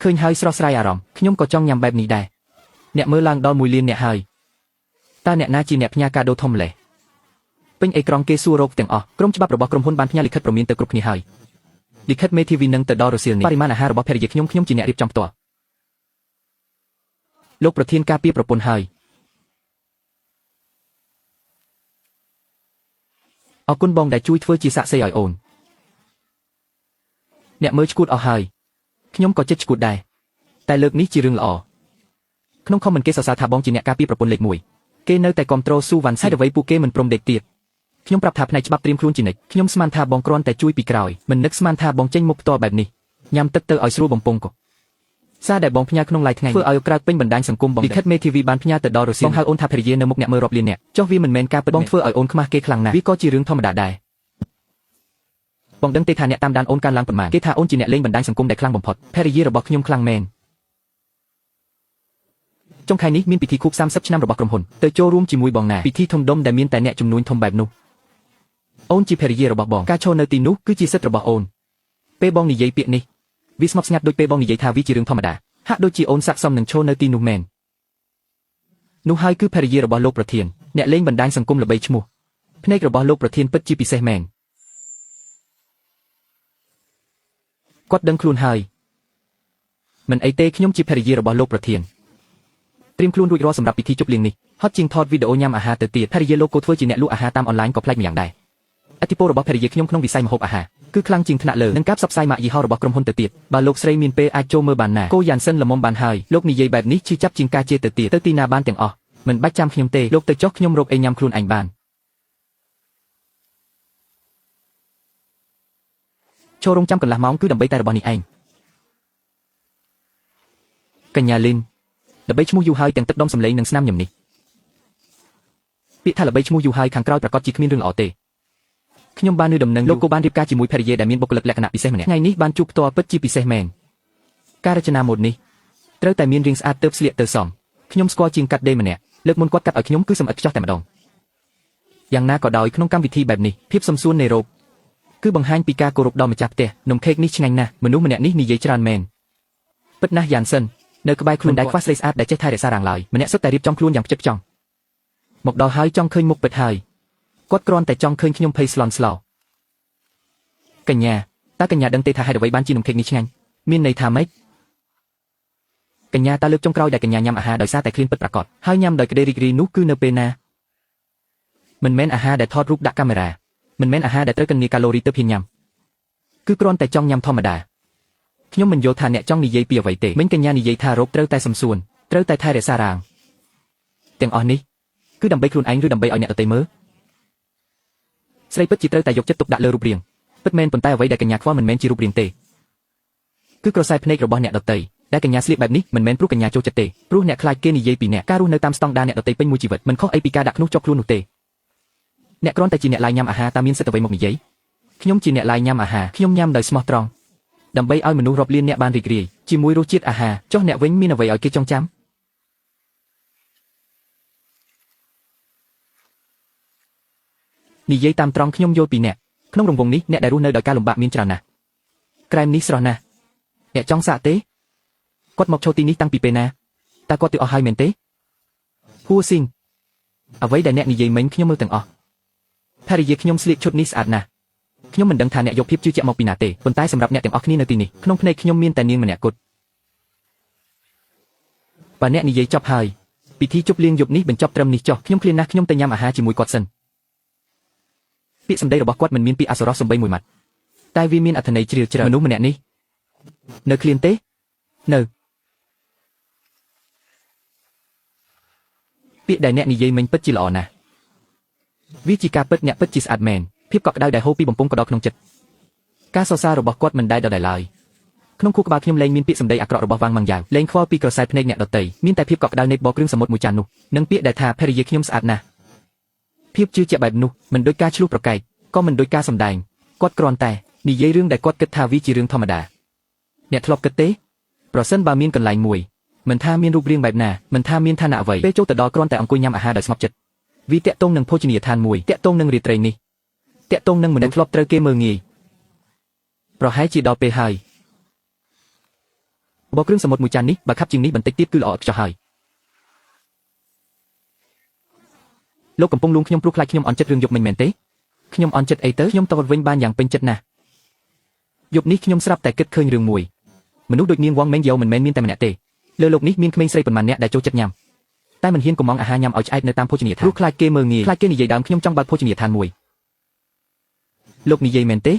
ឃើញហើយស្រស់ស្រាយអារម្មណ៍ខ្ញុំក៏ចង់ញ៉ាំបែបនេះដែរអ្នកមើលឡើងដល់1លានអ្នកហើយតើអ្នកណាជាអ្នកផ្ញើកាដូធំម្ល៉េះពេញអេក្រង់គេសួររកទាំងអស់ក្រុមច្បាប់របស់ក្រុមហ៊ុនបានផ្ញើលិខិតព្រមានទៅគ្រប់គ្នាហើយលិខិតមេធាវីនឹងទៅដល់រសៀលនេះបរិមាណអាហាររបស់ភរិយាខ្ញុំជាអ្នករៀបចំផ្ទាល់ លោកប្រធានការពារប្រពន្ធហើយអរគុណបងដែលជួយធ្វើជាសាក្សីឲ្យអូនអ្នកមើលឈួតអស់ហើយខ្ញុំក៏ចិត្តឈួតដែរតែលើកនេះជារឿងល្អក្នុងខមមិនគេសរសើរថាបងជាអ្នកការពារប្រពន្ធលេខ1គេនៅតែគ្រប់គ្រងស៊ូវ៉ាន់ហេតុអ្វីពួកគេមិនព្រមដេកទៀតខ្ញុំប្រាប់ថាផ្នែកច្បាប់ត្រៀមខ្លួនជានិច្ចខ្ញុំស្មានថាបងគ្រាន់តែជួយពីក្រោយមិននឹកស្មានថាបងចេញមុខផ្ទាល់បែបនេះញ៉ាំទឹកទៅឲ្យស្រួលបំពង់កសារដែលបងផ្ញើក្នុងឡាយថ្ងៃធ្វើឲ្យក្រើកពេញបណ្ដាញសង្គមបងលិខិតមេធាវីបានផ្ញើទៅដល់រុស្ស៊ីបងហៅអូនថាភរិយានៅមុខអ្នកមើលរាប់លានអ្នកចុះវាមិនមែនការពិតបងធ្វើឲ្យអូនខ្មាស់គេខ្លាំងណាស់វាក៏ជារឿងធម្មតាដែរបងដឹងទេថាអ្នកតាមដានអូនកើនឡើងប៉ុន្មានគេថាអូនជាអ្នកលេងបណ្ដាញសង្គមដែលខ្លាំងបំផុតភរិយារបស់ខ្ញុំខ្លាំងមែនចុងខែនេះមានពិធីខួប30ឆ្នាំរបស់ក្រុមហ៊ុនទៅចូលរួមជាមួយបងណាពិធីធំដុំដែលមានតែអ្នកជំនួញធំបែបនោះអូនជាភរិយារបស់បងការឈរនៅទីនោះគឺជាសិទ្ធិរបស់អូនពេលបងនិយាយពាក្យនេះវាស្ងប់ស្ងាត់ដូចពេលបងនិយាយថាវាជារឿងធម្មតាហាក់ដូចជាអូនស័ក្តិសមនឹងឈរនៅទីនោះមែននោះហើយគឺភរិយារបស់លោកប្រធានអ្នកលេងបណ្ដាញសង្គមល្បីឈ្មោះភ្នែករបស់លោកប្រធានពិតជាពិសេសមែនគាត់ដឹងខ្លួនហើយមិនអីទេខ្ញុំជាភរិយារបស់លោកប្រធានត្រៀមខ្លួនរួចរាល់សម្រាប់ពិធីជប់លៀងនេះហត់ជាងថតវីដេអូញ៉ាំអាហារទៅទៀតភរិយាលោកក៏ធ្វើជាអ្នកលក់អាហារតាមអនឡាញក៏ប្លែកម្យ៉ាងដែរឥទ្ធិពលរបស់ភរិយាខ្ញុំក្នុងវិស័យម្ហូបអាហារគឺខ្លាំងជាងថ្នាក់លើនឹងការផ្សព្វផ្សាយម៉ាកយីហោរបស់ក្រុមហ៊ុនទៅទៀតបើលោកស្រីមានពេលអាចចូលមើលបានណាគោយ៉ាន់សិនល្មមបានហើយលោកនិយាយបែបនេះឈឺចាប់ជាងការជេរទៅទៀតទៅទីណាបានទាំងអស់មិនបាច់ចាំខ្ញុំទេលោកទៅចុះខ្ញុំរកអីញ៉ាំខ្លួនឯងបានចូលរងចាំកន្លះម៉ោងគឺដើម្បីតែរបស់នេះឯងកញ្ញាលីនល្បីឈ្មោះយូរហើយទាំងទឹកដុំសំឡេងនិងស្នាមញញឹមនេះពាក្យថាល្បីឈ្មោះយូរហើយខាងក្រោយប្រកាសជាគ្មានរឿងល្អទេខ្ញុំបាននៅដំណឹងលោកក៏បានរៀបការជាមួយភរិយាដែលមានបុគ្គលិកលក្ខណៈពិសេសម្នាក់ថ្ងៃនេះបានជួបផ្ទាល់ពិតជាពិសេសមែនការរចនាម៉ូដនេះត្រូវតែមានរាងស្អាតទៅស្លៀកទៅសមខ្ញុំស្គាល់ជាងកាត់ដេរម្នាក់លើកមុនគាត់កាត់ឲ្យខ្ញុំគឺសម្អិតខ្ចោះតែម្ដងយ៉ាងណាក៏ដោយក្នុងកម្មវិធីបែបនេះភាពសំសួននៃរោគគឺបង្ហាញពីការគោរពដល់ម្ចាស់ផ្ទះនំខេកនេះឆ្ងាញ់ណាស់មនុស្សម្នាក់នេះនិយាយច្រើនមែនពិតណាស់យ៉ានសិននៅក្បែរខ្លួនដែលខ្វះស្រីស្អាតដែលចេះថែរក្សារាងឡើយម្នាក់សុទ្ធតែរៀបចំខ្លួនយ៉ាងផ្ចិតផ្ចង់មកដល់ហើយចង់ឃើញមុខពិតហើយគាត់គ្រាន់តែចង់ឃើញខ្ញុំភ័យស្លន់ស្លោកញ្ញាតើកញ្ញាដឹងទេថាហេតុអ្វីបានជានំខេកនេះឆ្ងាញ់មានន័យថាម៉េចកញ្ញាតើលើកចុងក្រោយដែលកញ្ញាញ៉ាំអាហារដោយសារតែឃ្លានពិតប្រាកដហើយញ៉ាំដោយក្តីរីករាយនោះគឺនៅពេលណាមិនមែនអាហារដែលថតរូបដាក់កាមេរ៉ាមិនមែនអាហារដែលត្រូវគណនាកាឡូរីទៅហ៊ានញ៉ាំគឺគ្រាន់តែចង់ញ៉ាំធម្មតាខ្ញុំមិនយល់ថាអ្នកចង់និយាយពីអ្វីទេមិញកញ្ញានិយាយថារោគត្រូវតែសំសួនត្រូវតែថែរក្សារាងទាំងអស់នេះគឺដើម្បីខ្លួនឯងឬដើម្បីឲ្យអ្នកដទៃមើលស្រីពិតជាត្រូវតែយកចិត្តទុកដាក់លើរូបរាងពិតមែនប៉ុន្តែអ្វីដែលកញ្ញាខ្វល់មិនមែនជារូបរាងទេគឺក្រសែភ្នែករបស់អ្នកដទៃដែលកញ្ញាស្លៀកបែបនេះមិនមែនព្រោះកញ្ញាចូលចិត្តទេព្រោះអ្នកខ្លាចគេនិយាយពីអ្នកការរស់នៅតាមស្តង់ដារអ្នកដទៃពេញមួយជីវិតមិនខុសអីពីការដាក់ខ្នោះជាប់ខ្លួននោះទេអ្នកគ្រាន់តែជាអ្នកឡាយញ៉ាំអាហារតើមានសិទ្ធិអ្វីមកនិយាយខ្ញុំជាអ្នកឡាយញ៉ាំអាហារខ្ញុំញ៉ាំដោយស្មោះត្រង់ដើម្បីឲ្យមនុស្សរាប់លានអ្នកបានរីករាយជាមួយរសជាតិអាហារចុះអ្នកវិញមានអ្វីឲ្យគេចងចាំនិយាយតាមត្រង់ខ្ញុំយល់ពីអ្នកក្នុងរង្វង់នេះអ្នកដែលរស់នៅដោយការលំបាកមានច្រើនណាស់ក្រែមនេះស្រស់ណាស់អ្នកចង់សាកទេគាត់មកចូលទីនេះតាំងពីពេលណាតើគាត់ទៅអស់ហើយមែនទេហួស៊ីងអ្វីដែលអ្នកនិយាយមិញខ្ញុំមើលទាំងអស់ភរិយាខ្ញុំស្លៀកឈុតនេះស្អាតណាស់ខ្ញុំមិនដឹងថាអ្នកយកភាពជឿជាក់មកពីណាទេប៉ុន្តែសម្រាប់អ្នកទាំងអស់គ្នានៅទីនេះក្នុងភ្នែកខ្ញុំមានតែនាងម្នាក់គត់បើអ្នកនិយាយចប់ហើយពិធីជប់លៀងយប់នេះបញ្ចប់ត្រឹមនេះចុះខ្ញុំឃ្លានណាស់ខ្ញុំទៅញ៉ាំអាហារជាមួយគាត់សិនពាក្យសម្ដីរបស់គាត់មិនមានពាក្យអសុរោះសំបីមួយម៉ាត់តែវាមានអត្ថន័យជ្រាលជ្រៅមនុស្សម្នាក់នេះនៅឃ្លានទេនៅពាក្យដែលអ្នកនិយាយមិញពិតជាល្អណាស់វាជាការពិតអ្នកពិតជាស្អាតមែនភាពកក់ក្ដៅដែលហូរពីបំពង់ក៏ដល់ក្នុងចិត្តការសរសើររបស់គាត់មិនដែលដដែលឡើយក្នុងខួរក្បាលខ្ញុំលែងមានពាក្យសម្ដីអាក្រក់របស់វ៉ាងម៉ាំងយ៉ាវលែងខ្វល់ពីក្រសែភ្នែកអ្នកដទៃមានតែភាពកក់ក្ដៅនៃបបរគ្រឿងសមុទ្រមួយចាននោះនិងពាក្យដែលថាភរិយាខ្ញុំស្អាតណាស់ភាពជឿជាក់បែបនោះមិនដូចការឆ្លោះប្រកែកក៏មិនដូចការសម្ដែងគាត់គ្រាន់តែនិយាយរឿងដែលគាត់គិតថាវាជារឿងធម្មតាអ្នកធ្លាប់គិតទេប្រសិនបើមានកន្លែងមួយមិនថាមានរូបរាងបែបណាមិនថាមានឋានៈអ្វីពេលចូលទៅដល់គ្រាន់តែអង្គុយញ៉ាំអាហារដោយស្ងប់ចិត្តវាតាក់ទងនឹងភោជនីយដ្ឋានមួយតាក់ទងនឹងរាត្រីនេះតាក់ទងនឹងមនុស្សធ្លាប់ត្រូវគេមើលងាយប្រហែលជាដល់ពេលហើយបបរគ្រឿងសមុទ្រមួយចាននេះបើខាប់ជាងនេះបន្តិចទៀតគឺល្អឥតខ្ចោះហើយលោកកំពុងលួងខ្ញុំព្រោះខ្លាចខ្ញុំអន់ចិត្តរឿងយប់មិញមែនទេខ្ញុំអន់ចិត្តអីទៅខ្ញុំតបវិញបានយ៉ាងពេញចិត្តណាស់យប់នេះខ្ញុំស្រាប់តែគិតឃើញរឿងមួយមនុស្សដូចនាងវងមេងយោមិនមែនមានតែម្នាក់ទេ លើលោកនេះមានក្មេងស្រីប៉ុន្មានអ្នកដែលចូលចិត្តញ៉ាំតែមិនហ៊ានកំងអាហារញ៉ាំឲ្យឆ្អែតនៅតាមភោជនីយដ្ឋានព្រោះខ្លាចគេមើលងាយខ្លាចគេនិយាយដើមខ្ញុំចង់បើកភោជនីយដ្ឋានមួយលោកនិយាយមែនទេ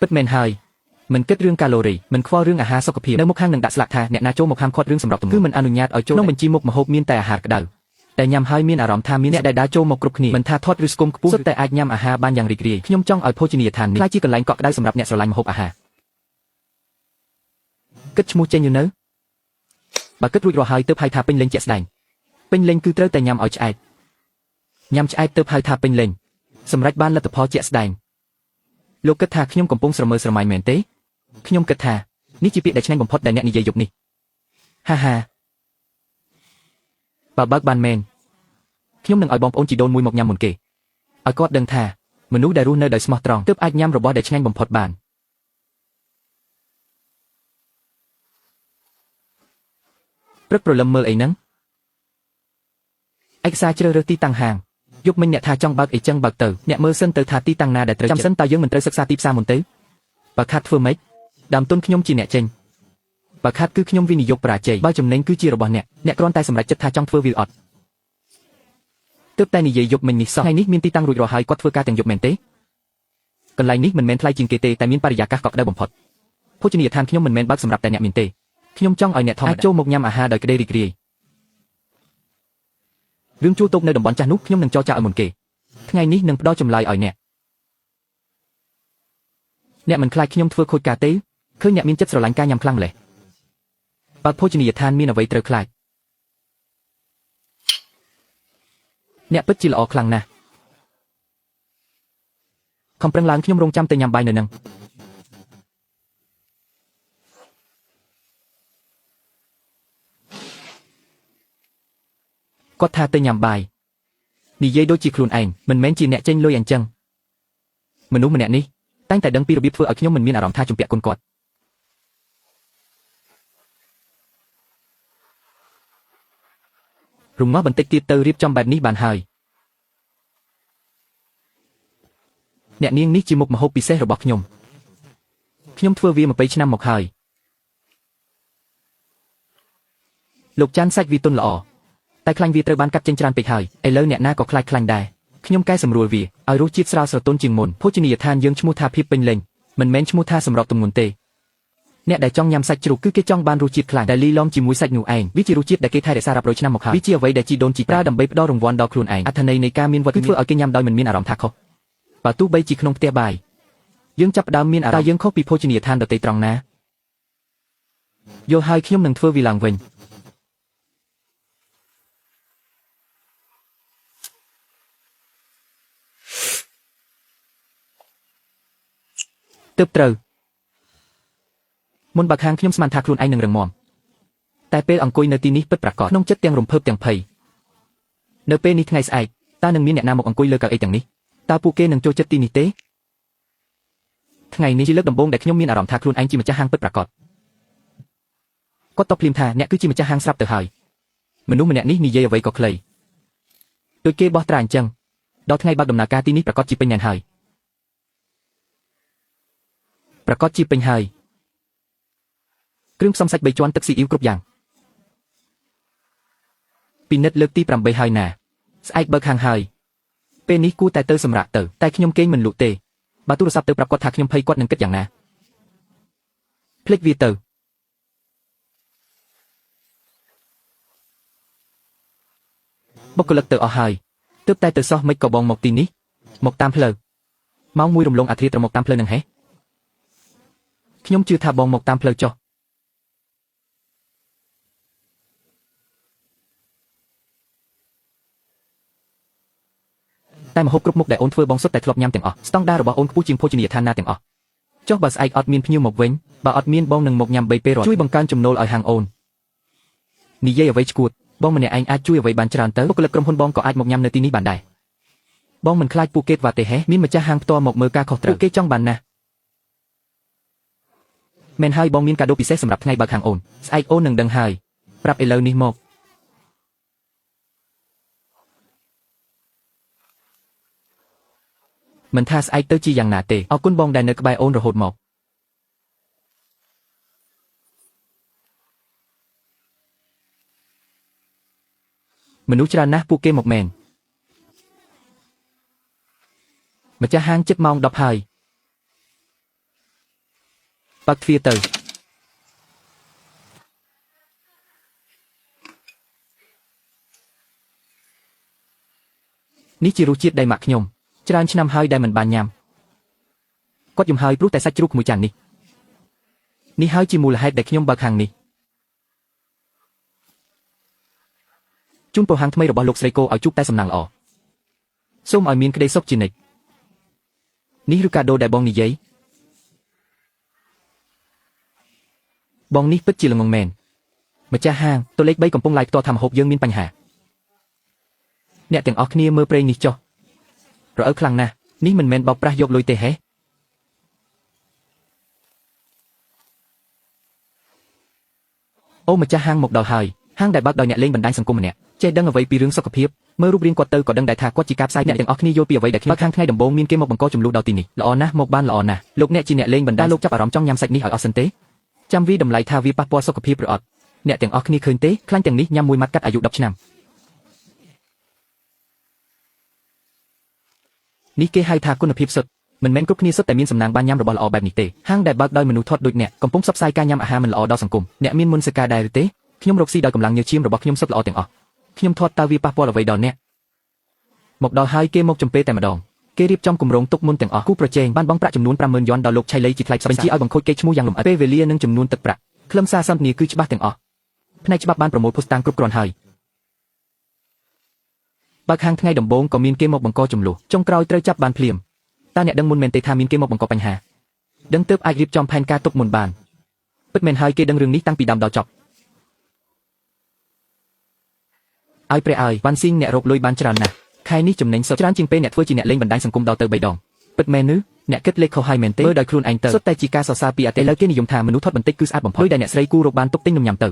ពិតមែនហើយមិនគិតរឿងកាឡូរីមិនខ្វល់រឿងអាហារសុខភាពនៅមុខហាងនឹងដាក់ស្លាកថាអ្នកណាចូលមកហាមឃាត់រឿងសម្រាប់ទម្ងន់គឺមិនអនុញ្ញាតឲ្យចូលក្នុងបញ្ជីមុខម្ហូបមានតែអាហារក្តៅតែញ៉ាំហើយមានអារម្មណ៍ថាមានអ្នកដែលដើរចូលមកគ្រប់គ្នាមិនថាធាត់ឬស្គមខ្ពស់សុទ្ធតែអាចញ៉ាំអាហារបានយ៉ាងរីករាយខ្ញុំចង់ឲ្យភោជនីយដ្ឋាននេះក្លាយជាកន្លែងកក់ក្ដៅសម្រាប់អ្នកស្រឡាញ់ម្ហូបអាហារគិតឈ្មោះចេញយូរនៅបើគិតរួចរាល់ហើយទើបហៅថាពេញលេញជាក់ស្ដែងពេញលេញគឺត្រូវតែញ៉ាំឲ្យឆ្អែតញ៉ាំឆ្អែតទើបហៅថាពេញលេញសម្រេចបានលទ្ធផលជាក់ស្ដែងលោកគិតថាខ្ញុំកំពុងស្រមើស្រមៃមែនទេខ្ញុំគិតថានេះជាពាក្យដែលឆ្ងាញ់បំផុតដែលអ្នកនិយាយយប់នេះហាហាបើបើកបានមែនខ្ញុំនឹងឲ្យបងប្អូនជីដូនមួយមកញ៉ាំមុនគេឲ្យគាត់ដឹងថាមនុស្សដែលរស់នៅដោយស្មោះត្រង់ទើបអាចញ៉ាំរបស់ដែលឆ្ងាញ់បំផុតបានព្រឹកព្រលឹមមើលអីហ្នឹងឯកសារជ្រើសរើសទីតាំងហាងយប់មិញអ្នកថាចង់បើកអីចឹងបើកទៅអ្នកមើលសិនទៅថាទីតាំងណាដែលត្រូវចាំសិនតើយើងមិនត្រូវសិក្សាទីផ្សារមុនទេបើខាត់ធ្វើម៉េចដើមទុនខ្ញុំជាអ្នកចេញបើខាត់គឺខ្ញុំវិនិយោគបរាជ័យបើចំណេញគឺជារបស់អ្នកអ្នកគ្រាន់តែសម្រេចចិត្តថាចង់ធ្វើវាអត់ទើបតែនិយាយយប់មិញនេះសោះថ្ងៃនេះមានទីតាំងរួចរាល់ហើយគាត់ធ្វើការទាំងយប់មែនទេកន្លែងនេះមិនមែនថ្លៃជាងគេទេតែមានបរិយាកាសកក់ក្ដៅបំផុតភោជនីយដ្ឋានខ្ញុំមិនមែនបើកសម្រាប់តែអ្នកមានទេខ្ញុំចង់ឲ្យអ្នកធម្មតាអាចចូលមកញ៉ាំអាហារដោយក្តីរីករាយរឿងជួលតូបនៅតំបន់ចាស់នោះខ្ញុំនឹងចរចាឲ្យមុនគេថ្ងៃនេះនឹងផ្ដល់ចម្លើយឲ្យអ្នកអ្នកមិនខ្លាចខ្ញុំធ្វើខូចការទេឃើញអ្នកមានចិត្តស្រឡាញ់ការញ៉ាំខ្លាំងម្ល៉េះបើភោជនីយដ្ឋានមានអ្វីត្រូវខ្លាចអ្នកពិតជាល្អខ្លាំងណាស់ខំប្រឹងឡើងខ្ញុំរងចាំទៅញ៉ាំបាយនៅនឹងគាត់ថាទៅញ៉ាំបាយនិយាយដូចជាខ្លួនឯងមិនមែនជាអ្នកចេញលុយអញ្ចឹងមនុស្សម្នាក់នេះតែងតែដឹងពីរបៀបធ្វើឲ្យខ្ញុំមិនមានអារម្មណ៍ថាជំពាក់គុណគាត់រំងាស់បន្តិចទៀតទៅរៀបចំបែបនេះបានហើយអ្នកនាងនេះជាមុខម្ហូបពិសេសរបស់ខ្ញុំខ្ញុំធ្វើវា20ឆ្នាំមកហើយលោកចាន់សាច់វាទន់ល្អតែខ្លាញ់វាត្រូវបានកាត់ចេញច្រើនពេកហើយឥឡូវអ្នកណាក៏ខ្លាចខ្លាញ់ដែរខ្ញុំកែសម្រួលវាឲ្យរសជាតិស្រាលស្រទន់ជាងមុនភោជនីយដ្ឋានយើងឈ្មោះថាភាពពេញលេញមិនមែនឈ្មោះថាសម្របទម្ងន់ទេអ្នកដែលចង់ញ៉ាំសាច់ជ្រូកគឺគេចង់បានរសជាតិខ្លាំងដែលលីឡំជាមួយសាច់នោះឯងវាជារសជាតិដែលគេថែរក្សារាប់រយឆ្នាំមកហើយវាជាអ្វីដែលជីដូនជីប្រើដើម្បីផ្ដល់រង្វាន់ដល់ខ្លួនឯងអត្ថន័យនៃការមានវត្តមានគឺធ្វើឲ្យគេញ៉ាំដោយមិនមានអារម្មណ៍ថាខុសបើទោះបីជាក្នុងផ្ទះបាយយើងចាប់ផ្ដើមមានអារម្មណ៍តើយើងខុសពីភោជនីយដ្ឋានដទៃត្រង់ណាយល់ហើយខ្ញុំនឹងធ្វើវាឡើងវិញទើបត្រូវមុនបើកហាងខ្ញុំស្មានថាខ្លួនឯងនឹងរឹងមាំតែពេលអង្គុយនៅទីនេះពិតប្រាកដក្នុងចិត្តទាំងរំភើបទាំងភ័យនៅពេលនេះថ្ងៃស្អែកតើនឹងមានអ្នកណាមកអង្គុយលើកៅអីទាំងនេះតើពួកគេនឹងចូលចិត្តទីនេះទេថ្ងៃនេះជាលើកដំបូងដែលខ្ញុំមានអារម្មណ៍ថាខ្លួនឯងជាម្ចាស់ហាងពិតប្រាកដគាត់តបភ្លាមថាអ្នកគឺជាម្ចាស់ហាងស្រាប់ទៅហើយមនុស្សម្នាក់នេះនិយាយអ្វីក៏ខ្លីដូចគេបោះត្រាអញ្ចឹងដល់ថ្ងៃបើកដំណើរការទីនេះប្រាកដជាពេញណែនហើយប្រាកដជាពេញហើយគ្រឿងផ្សំសាច់3ជាន់ទឹកស៊ីអ៊ីវគ្រប់យ៉ាងពិនិត្យលើកទី8ហើយណាស្អែកបើកហាងហើយពេលនេះគួរតែទៅសម្រាកទៅតែខ្ញុំគេងមិនលក់ទេបើទូរស័ព្ទទៅប្រាប់គាត់ថាខ្ញុំភ័យគាត់នឹងគិតយ៉ាងណាភ្លេចវាទៅបុគ្គលិកទៅអស់ហើយទើបតែទៅសោះមិនក៏បងមកទីនេះមកតាមផ្លូវម៉ោង1រំលងអាធ្រាត្រមកតាមផ្លូវនឹងហេខ្ញុំជឿថាបងមកតាមផ្លូវចុះតែម្ហូបគ្រប់មុខដែលអូនធ្វើបងសុទ្ធតែធ្លាប់ញ៉ាំទាំងអស់ស្តង់ដាររបស់អូនខ្ពស់ជាងភោជនីយដ្ឋានណាទាំងអស់ចុះបើស្អែកអត់មានភ្ញៀវមកវិញបើអត់មានបងនឹងមកញ៉ាំ3ពេលរាល់ជួយបង្កើនចំណូលឲ្យហាងអូននិយាយអ្វីឈួតបងម្នាក់ឯងអាចជួយអ្វីបានច្រើនទៅបុគ្គលិកក្រុមហ៊ុនបងក៏អាចមកញ៉ាំនៅទីនេះបានដែរបងមិនខ្លាចពួកគេវ៉ាទេហេមានម្ចាស់ហាងផ្ទាល់មកមើលការខុសត្រូវពួកគេចង់បានណាស់មែនហើយបងមានកាដូពិសេសសម្រាប់ថ្ងៃបើកហាងអូនស្អែកអូននឹងដឹងហើយប្រាប់ឥឡូវនេះមកមិនថាស្អែកទៅជាយ៉ាងណាទេអរគុណបងដែលនៅក្បែរអូនរហូតមក មនុស្សច្រើនណាស់ពួកគេមកមែនម្ចាស់ហាងជិតម៉ោង10ហើយបើកទ្វារទៅនេះជារសជាតិដែលម៉ាក់ខ្ញុំច្រើនឆ្នាំហើយដែលមិនបានញ៉ាំគាត់យំហើយព្រោះតែសាច់ជ្រូកមួយចាននេះនេះហើយជាមូលហេតុដែលខ្ញុំបើកហាងនេះជូនពរហាងថ្មីរបស់លោកស្រីគោឲ្យជួបតែសំណាងល្អសូមឲ្យមានក្តីសុខជានិច្ចនេះឬកាដូដែលបងនិយាយបងនេះពិតជាល្ងងមែនម្ចាស់ហាងតួលេខ3កំពុងឡាយផ្ទាល់ថាម្ហូបយើងមានបញ្ហាអ្នកទាំងអស់គ្នាមើលប្រេងនេះចុះរអិលខ្លាំងណាស់នេះមិនមែនបោកប្រាស់យកលុយទេហេអូម្ចាស់ហាងមកដល់ហើយហាងដែលបើកដោយអ្នកលេងបណ្ដាញសង្គមម្នាក់ចេះដឹងអ្វីពីរឿងសុខភាពមើលរូបរាងគាត់ទៅក៏ដឹងដែរថាគាត់ជាការផ្សាយអ្នកទាំងអស់គ្នាយល់ពីអ្វីដែលខ្ញុំបើកហាងថ្ងៃដំបូងមានគេមកបង្កចំនួនដល់ទីនេះល្អណាស់មកបានល្អណាស់លោកអ្នកជាអ្នកលេងបណ្ដាញលោកចាប់អារម្មណ៍ចង់ញ៉ាំសាច់នេះឲ្យអស់សិនទេចាំវីតម្លៃថាវាប៉ះពាល់សុខភាពឬអត់អ្នកទាំងអស់គ្នាឃើញទេខ្លាញ់ទាំងនេះញ៉ាំមួយម៉ាត់កាត់អាយុ10ឆ្នាំនេះគេហៅថាគុណភាពសុទ្ធមិនមែនគ្រប់គ្នាសុទ្ធតែមានសំណាងបានញ៉ាំរបស់ល្អបែបនេះទេហាងដែលបើកដោយមនុស្សធាត់ដូចអ្នកកំពុងផ្សព្វផ្សាយការញ៉ាំអាហារមិនល្អដល់សង្គមអ្នកមានមុនសកាដែរឬទេខ្ញុំរកស៊ីដោយកម្លាំងញើសឈាមរបស់ខ្ញុំសុទ្ធល្អទាំងអស់ខ្ញុំធាត់តើវាប៉ះពាល់អ្វីដល់អ្នកមកដល់ហើយគេមកចំពេលតែម្ដងគេរៀបចំគម្រោងទុកមុនទាំងអស់គូប្រជែងបានបង់ប្រាក់ចំនួន50000យន់ដល់លោកឆៃលីជាថ្លៃបញ្ជាឲ្យបង្ខូចកេរ្តិ៍ឈ្មោះយ៉ាងលម្អិតពេលវេលានិងចំនួនទឹកប្រាក់ខ្លឹមសារសន្ទនាគឺច្បាស់ទាំងអស់ផ្នែកច្បាប់បានប្រមូលភស្តុតាងគ្រប់គ្រាន់ហើយបើកហាងថ្ងៃដំបូងក៏មានគេមកបង្កចំនួនចុងក្រោយត្រូវចាប់បានភ្លាមតើអ្នកដឹងមុនមែនទេថាមានគេមកបង្កបញ្ហាដឹងទើបអាចរៀបចំផែនការទុកមុនបានពិតមែនហើយគេដឹងរឿងនេះតាំងពីដើមដល់ចប់ឲ្យព្រះឲ្យវ៉ាន់ស៊ីងអ្នករកលុយបានច្រើនណាស់ខែនេះចំណេញសុទ្ធច្រើនជាងពេលអ្នកធ្វើជាអ្នកលេងបណ្ដាញសង្គមដល់ទៅ3ដងពិតមែនឬអ្នកគិតលេខខុសហើយមែនទេមើលដោយខ្លួនឯងទៅសុទ្ធតែជាការសរសើរពីអតិឥឡូវគេនិយមថាមនុស្សធាត់បន្តិចគឺស្អាតបំផុតលុយដែលអ្នកស្រីគូរកបានទុកទិញនំញ៉ាំទៅ